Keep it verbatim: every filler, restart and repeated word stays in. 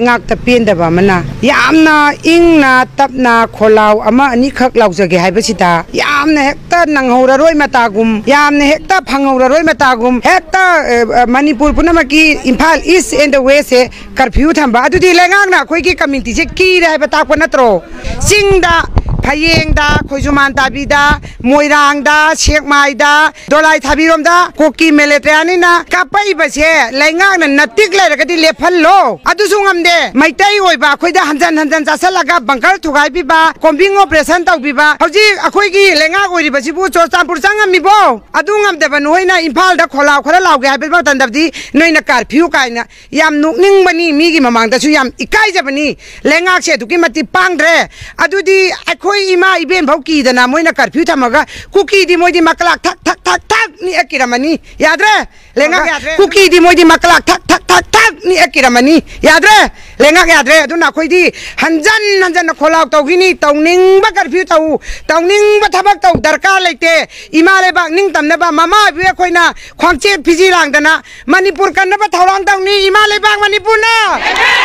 ꯉꯥꯛꯇ ꯄꯦꯟꯗꯕ ꯑꯃꯅ, ꯌꯥꯝꯅ ꯏꯪꯅ ꯇꯞꯅ ꯈꯣꯜꯂꯥꯎ ꯑꯃ ꯑꯅꯤꯈꯛ ꯂꯥꯎꯖꯒꯦ ꯍꯥꯏꯕꯁꯤꯗ, ꯌꯥꯝꯅ ꯍꯦꯛꯇ ꯅꯪꯍꯧꯔꯔꯣꯏ ꯃꯇꯥꯒꯨꯝ, ꯌꯥꯝꯅ ꯍꯦꯛꯇ ꯐꯪꯍꯧꯔꯔꯣꯏ ꯃꯇꯥꯒꯨꯝ, ꯍꯦꯛꯇ, ꯑ, ꯑ, ꯃꯅꯤꯄꯨꯔ ꯄꯨꯝꯅꯃꯛꯀꯤ ꯏꯝꯐꯥꯜ ꯏꯁ and the west say curfew ꯊꯝꯕ꯫ ꯑꯗꯨꯗꯤ ꯂꯩꯉꯥꯛꯅ ꯑꯩꯈꯣꯏꯒꯤ ꯀꯝꯃ꯭ꯌꯨꯅꯤꯇꯤꯁꯦ ꯀꯤꯔꯦ ꯍꯥꯏꯕ ꯇꯥꯛꯄ ꯅꯠꯇ꯭ꯔꯣ? ꯆꯤꯡꯗ, ꯐꯌꯦꯡꯗ, ꯈꯣꯏꯖꯨꯃꯥꯟ ꯇꯥꯕꯤꯗ, ꯃꯣꯏꯔꯥꯡꯗ, ꯁꯦꯛꯃꯥꯏꯗ, ꯗꯣꯂꯥꯏ ꯊꯥꯕꯤꯔꯣꯝꯗ ꯀꯨꯀꯤ ꯃꯤꯂꯤꯇꯦꯟꯁꯤꯅ ꯀꯥꯞꯄꯛꯏꯕꯁꯦ ꯂꯩꯉꯥꯛꯅ ꯅꯇꯤꯛ ꯂꯩꯔꯒꯗꯤ ꯂꯦꯞꯍꯜꯂꯣ꯫ ꯑꯗꯨꯁꯨ ꯉꯝꯗꯦ꯫ ꯃꯩꯇꯩ ꯑꯣꯏꯕ ꯑꯩꯈꯣꯏꯗ ꯍꯟꯖꯟ ꯍꯟꯖꯟ ꯆꯥꯁꯤꯜꯂꯒ ꯕꯪꯀꯔ ꯊꯨꯒꯥꯏꯕꯤꯕ, ꯀꯣꯝꯕꯤꯡ ꯑꯣꯄꯔꯦꯁꯟ ꯇꯧꯕꯤꯕ꯫ ꯍꯧꯖꯤꯛ ꯑꯩꯈꯣꯏꯒꯤ ꯂꯩꯉꯥꯛ ꯑꯣꯏꯔꯤꯕꯁꯤꯕꯨ ꯆꯨꯔꯆꯥꯟꯄꯨꯔ ꯆꯪꯉꯝꯃꯤꯕꯣ? ꯑꯗꯨ ꯉꯝꯗꯕ ꯅꯈꯣꯏꯅ ꯏꯝꯐꯥꯜꯗ ꯈꯣꯜꯂꯥꯎ ꯈꯔ ꯂꯥꯎꯒꯦ ꯍꯥꯏꯕ ꯃꯇꯝꯗꯗꯤ ꯅꯣꯏꯅ ꯀꯥꯔꯐ꯭ꯌꯨ ꯀꯥꯏꯅ ꯌꯥꯝ ꯅꯣꯛꯅꯤꯡꯕꯅꯤ, ꯃꯤꯒꯤ ꯃꯃꯥꯡꯗꯁꯨ ꯌꯥꯝ ꯏꯀꯥꯏꯖꯕꯅꯤ꯫ ꯂꯩꯉꯥꯛꯁꯦ ꯑꯗꯨꯛꯀꯤ ꯃꯇꯤꯛ ꯄꯥꯡꯗ꯭ꯔꯦ꯫ ꯑꯗꯨꯗꯤ ꯑꯩꯈꯣꯏ ꯏꯃꯥ ꯏꯕꯦꯟ ꯐꯥꯎ ꯀꯤꯗꯅ ꯃꯣꯏꯅ ꯀꯔꯐ꯭ꯌꯨ ꯊꯝꯃꯒ ꯀꯨꯀꯤꯗꯤ ꯃꯣꯏꯗꯤ ꯃꯀꯂꯥꯛ ꯊꯛ ꯊꯛ ꯊꯛ ꯊꯛ ꯅꯤꯛꯑ ꯀꯤꯔꯝꯃꯅꯤ꯫ ꯌꯥꯗ꯭ꯔꯦ? ꯂꯩꯉꯥꯛ ꯌꯥꯗ꯭ꯔꯦ꯫ ꯀꯨꯀꯤꯗꯤ ꯃꯣꯏꯗꯤ ꯃꯀꯂꯥꯛ ꯊꯛ ꯊꯛ ꯊꯛ ꯊꯛ ꯅꯤꯛꯑ ꯀꯤꯔꯝꯃꯅꯤ꯫ ꯌꯥꯗ꯭ꯔꯦ? ꯂꯩꯉꯥꯛ ꯌꯥꯗ꯭ꯔꯦ꯫ ꯑꯗꯨꯅ ꯑꯩꯈꯣꯏꯗꯤ ꯍꯟꯖꯟ ꯍꯟꯖꯟꯅ ꯈꯣꯜꯂꯥꯎ ꯇꯧꯈꯤꯅꯤ꯫ ꯇꯧꯅꯤꯡꯕ ꯀꯔꯐ꯭ꯌꯨ ꯇꯧ, ꯇꯧꯅꯤꯡꯕ ꯊꯕꯛ ꯇꯧ, ꯗꯔꯀꯥꯔ ꯂꯩꯇꯦ꯫ ꯏꯃꯥ ꯂꯩꯕꯥꯛ ꯅꯤꯡꯇꯝꯅꯕ ꯃꯃꯥ ꯑꯣꯏꯕꯤ ꯑꯩꯈꯣꯏꯅ ꯈ꯭ꯋꯥꯡꯆꯦꯠ ꯐꯤꯖꯤ ꯂꯥꯡꯗꯅ ꯃꯅꯤꯄꯨꯔ ꯀꯟꯅꯕ ꯊꯧꯔꯥꯡ ꯇꯧꯅꯤ꯫ ꯏꯃꯥ ꯂꯩꯕꯥꯛ ꯃꯅꯤꯄꯨꯔꯅ!